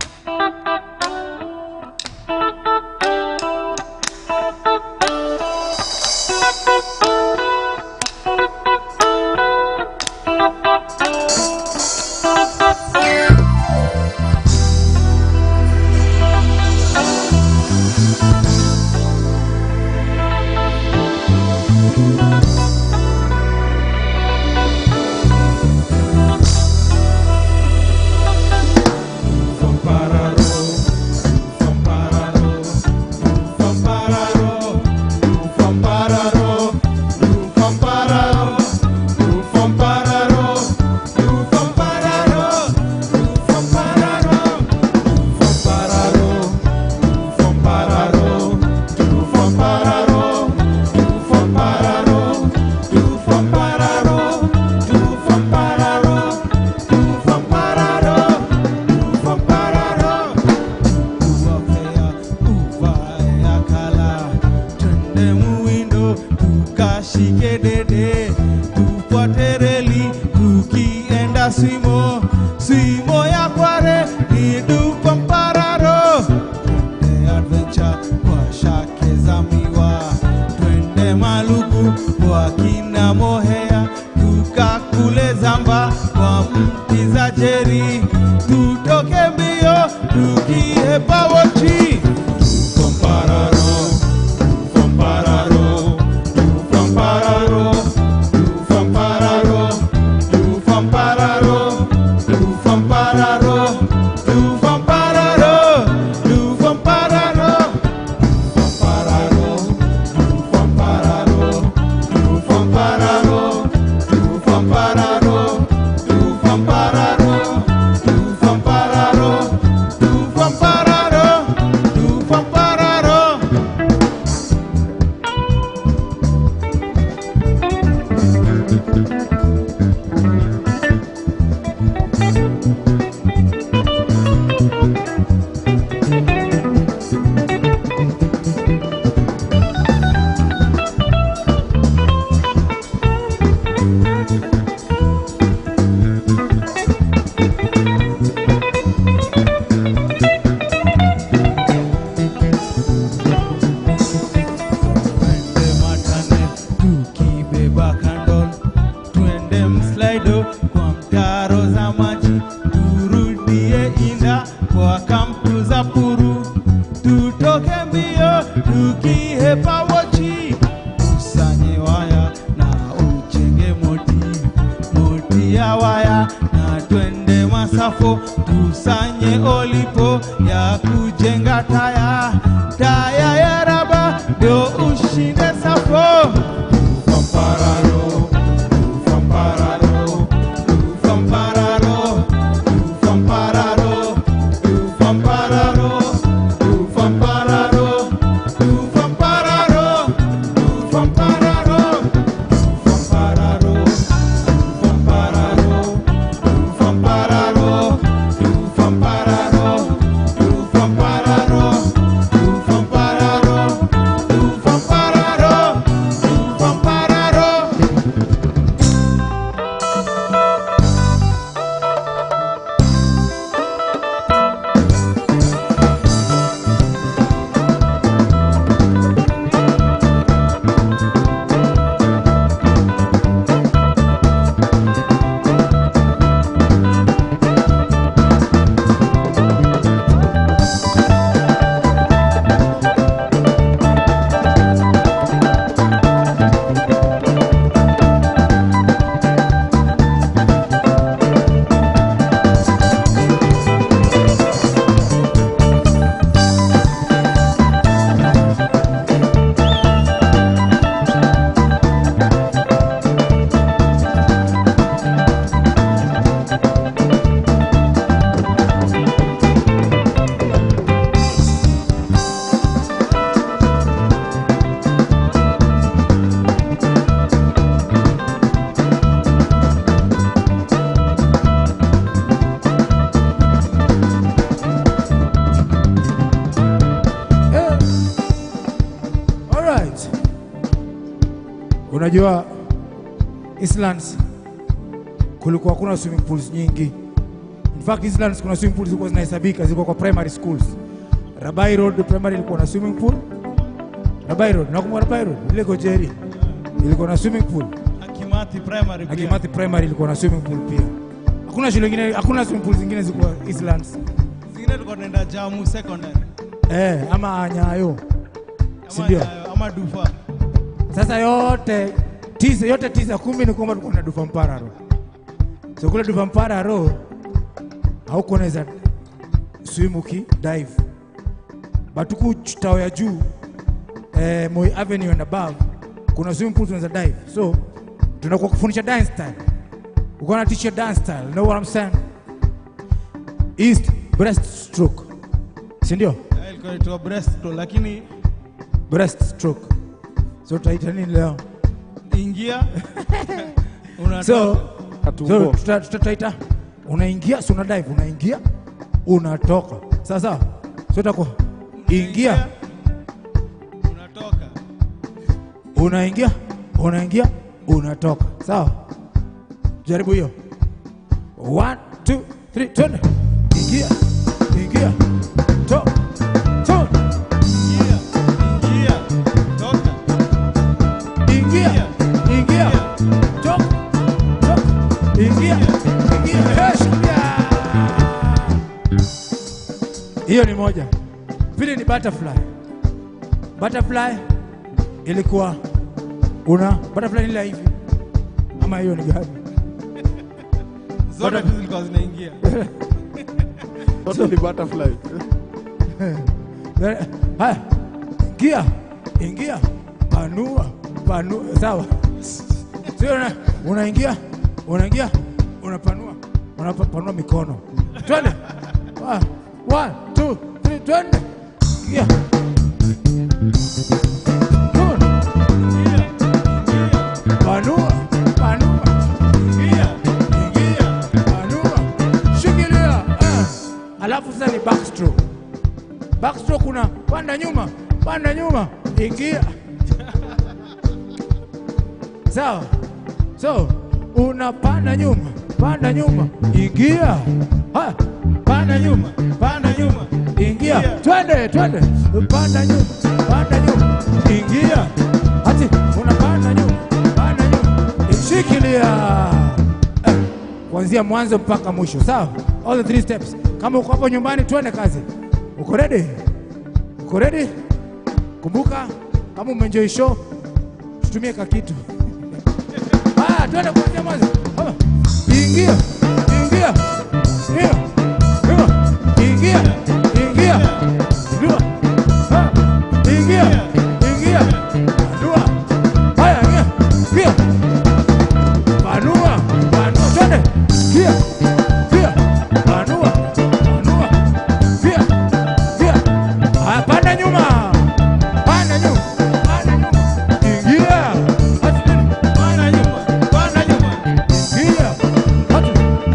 Unajua Eastlands kulikuwa kuna swimming pools nyingi. In fact Eastlands kuna swimming pools zilikuwa zinahesabika, zilikuwa kwa primary schools. Rabai Road primary ilikuwa na swimming pool. Rabai Road, nakumbuka Rabai Road, ile Gojeri ilikuwa na swimming pool. Akimathi primary pia. Akimathi primary ilikuwa na swimming pool pia. Hakuna shule nyingine, hakuna swimming pool zingine zilikuwa Eastlands. Zingine tulikuwa tunaenda Jamu secondary. Ama Nyayo. Si ndio? Ama Dufa. Sasa yote tisa 10 ni kwamba tulikuwa na Dufa Mpararo. So kule Dufa Mpararo hauko unaweza swim uki dive. But huku tao ya juu Moi Avenue and above kuna swimming pools unaweza dive. So tunakuwa kufundisha dance style. We're gonna teach you dance style. You know what I'm saying? East breast stroke. Si ndio? Ilikuwa inaitwa breast stroke lakini breast stroke. So tutaita nini leo? Ingia. Unatoka. So tutaita unaingia, si una dive, unaingia, unatoka. Sawa sawa. So itakuwa ingia, unatoka. Unaingia, unaingia, unatoka. Sawa? Jaribu hiyo. 1 2 3 twende. Ingia, ingia, to, to. Ingia, ingia, toka. Ingia, ingia, toka, toka. Ingia, ingia, shikilia. Hiyo ni moja. Pili ni butterfly. Butterfly ilikuwa una butterfly ni hivi. Ama hiyo ni gani? Zote zilikuwa zinaingia. Zote ni butterfly. Haya. Ingia, ingia, panua, panua, sawa. Sio unaingia, unaingia, unapanua, unapanua mikono. Twende. 1 2 3 twende. Ingia. Panua, panua. Ingia, ingia, panua. Shikilia. Alafu sasa ni backstroke. Backstroke una panda nyuma, ingia. Sawa. So, unapanda nyuma, ingia. Ha, panda nyuma, ingia. Twende, twende. Panda nyuma, ingia. Ati unapanda nyuma, shikilia. Kuanzia mwanzo mpaka mwisho, sawa? All the 3 steps. Kama uko hapo nyumbani twende kazi. Uko ready? Uko ready? Kumbuka kama umeenjoy show tutumie kakitu. Ah, twende kuanzia mwanzo. Ingia, ingia. Ingia. Ingia, ingia. Dua. Ingia, ingia. Dua. Haya, ingia. Ingia. Panua, panua, twende. Ingia. Ingia. Panua, panua. Ingia. Ingia. Haya, panda nyuma. Panda nyuma. Panda nyuma. Ingia. Panda nyuma. Panda nyuma. Ingia.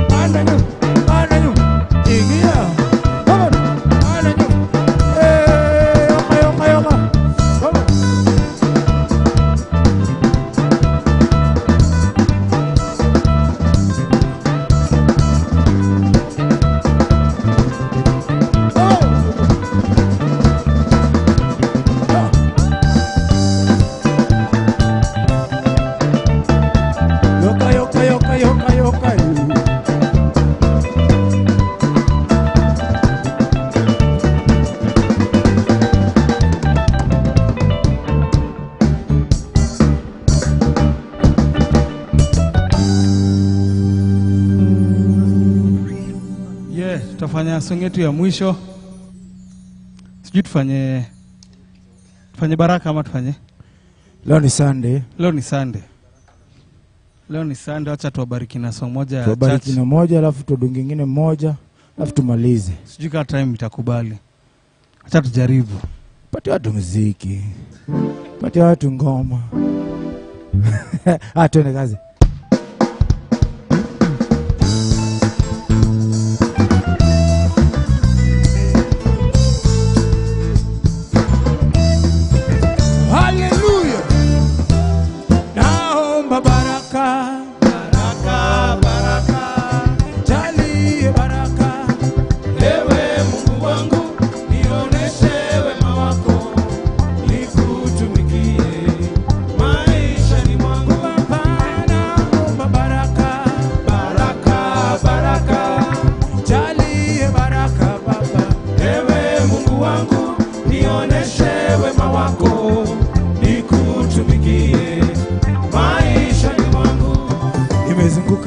Panda nyuma. Panda nyuma. Ingia. Come on. Panda nyuma. Eh, yoka, yoka, yoka. Come on. Yoka, yoka, yoka, yoka, yoka. Yeah, tutafanya song yetu ya mwisho. Sijui tufanye baraka ama tufanye. Leo ni Sunday. Leo ni Sunday. Leo ni Sunday, acha tuwabariki na song moja ya Tuwabariki church. na moja alafu tudunge nyingine moja alafu tumalize. Sijui kama time itakubali. Acha tujaribu. Patia watu muziki. Patia watu ngoma. Ah, twende kazi. Hallelujah.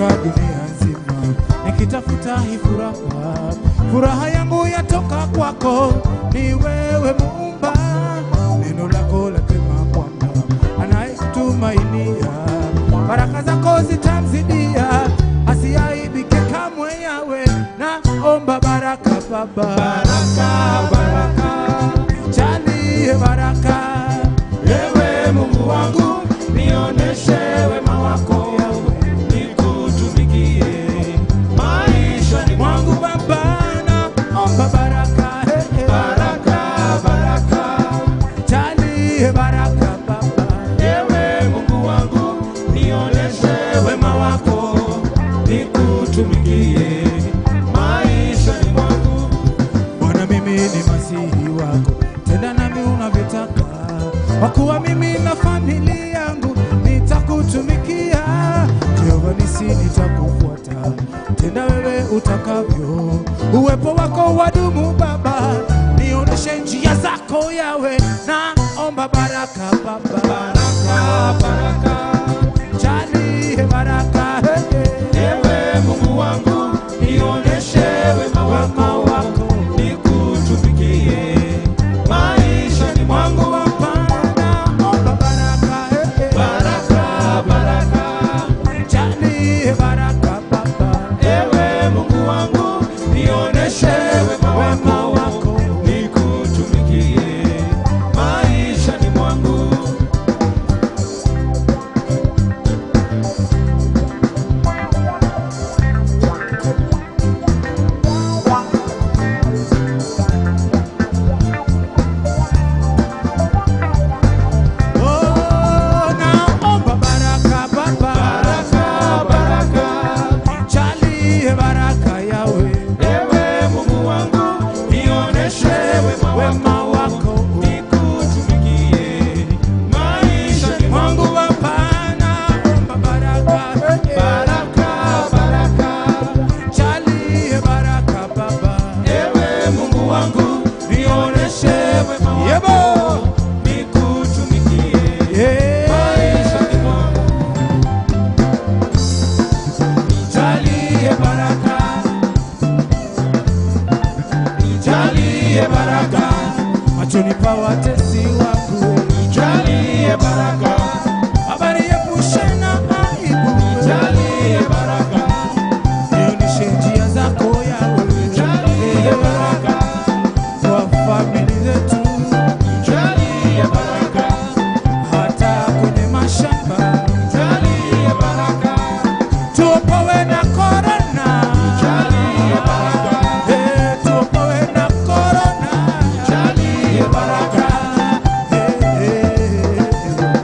Nimezunguka dunia nzima nikitafuta hii furaha, furaha yangu yatoka kwako, ni wewe Muumba. Neno lako lasema kwamba anayekutumainia baraka zako zitamzidia, asiaibike kamwe. Yawe, naomba baraka Baba, baraka, baraka, jalie baraka. Ewe Mungu wangu, nioneshe wema wako, nikutumikie maishani mwangu. Baba, naomba baraka, baraka, baraka, jalie baraka Baba. Ewe Mungu wangu, nioneshe wema wako, nikutumikie maishani mwangu. Bwana, mimi ni masihi wako, tenda nami unavyotaka, kwa kuwa mimi na familia yangu nitakutumikia. Jehova nisi, nitakufuata, tenda wewe utakavyo, uwepo wako wadumu Baba, nioneshe njia zako Yawe, naomba baraka Baba, baraka, baraka, jalie baraka. Ewe Mungu wangu, nioneshe wema wako, nikutumikie maishani mwangu. Naomba baraka, baraka, baraka, jalie baraka Baba. Ewe Mungu wangu, nioneshe wema wako, nikutumikie maishani mwangu. Oh, naomba baraka Baba, baraka, baraka, jalie baraka Yawe. Ewe Mungu wangu, nioneshe wema wako, nikutumikie maishani mwangu. Baba, naomba baraka, baraka, baraka, jalie baraka Baba. Ewe Mungu wangu, nioneshe wema wako, nikutumikie maishani mwangu. Nijalie baraka, nijalie baraka, machoni pa watesi wangu, nijalie baraka, Baba niepushe na aibu, nijalie baraka, nionyeshe njia zako Yawe, nijalie baraka kwa familia zetu, nijalie baraka, hata kwenye mashamba, nijalie baraka, tuopowe na korona, nijalie baraka, tuopowe na korona, nijalie baraka,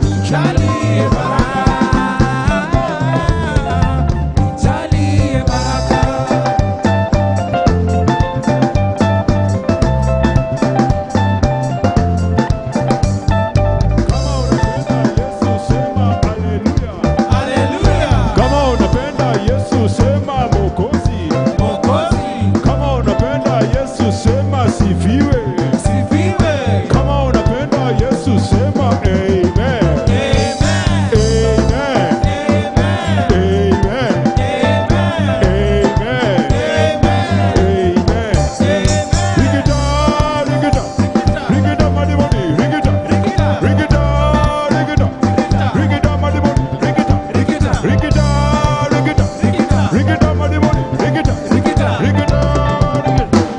nijalie baraka, nijalie baraka. Kama unapenda Yesu sema haleluya. Haleluya, Kama unapenda Yesu sema Mwokozi. Mwokozi, Kama unapenda Yesu sema sifiwe. sifiwe. Kama unapenda Yesu sema amen. Amen, Amen. amen, Amen. amen, Amen. amen, Amen. Ring it up, ring it up. Ring it up, mighty body, ring it up. Ring it up, ring it up. Ring it up, mighty body, ring it up. Ring it up. Ring it up, ring it up. Ring it up. Ring it up, mighty body, ring it up. Ring it up. Ring it up, ring it up.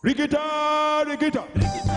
Ring it up, ring it up.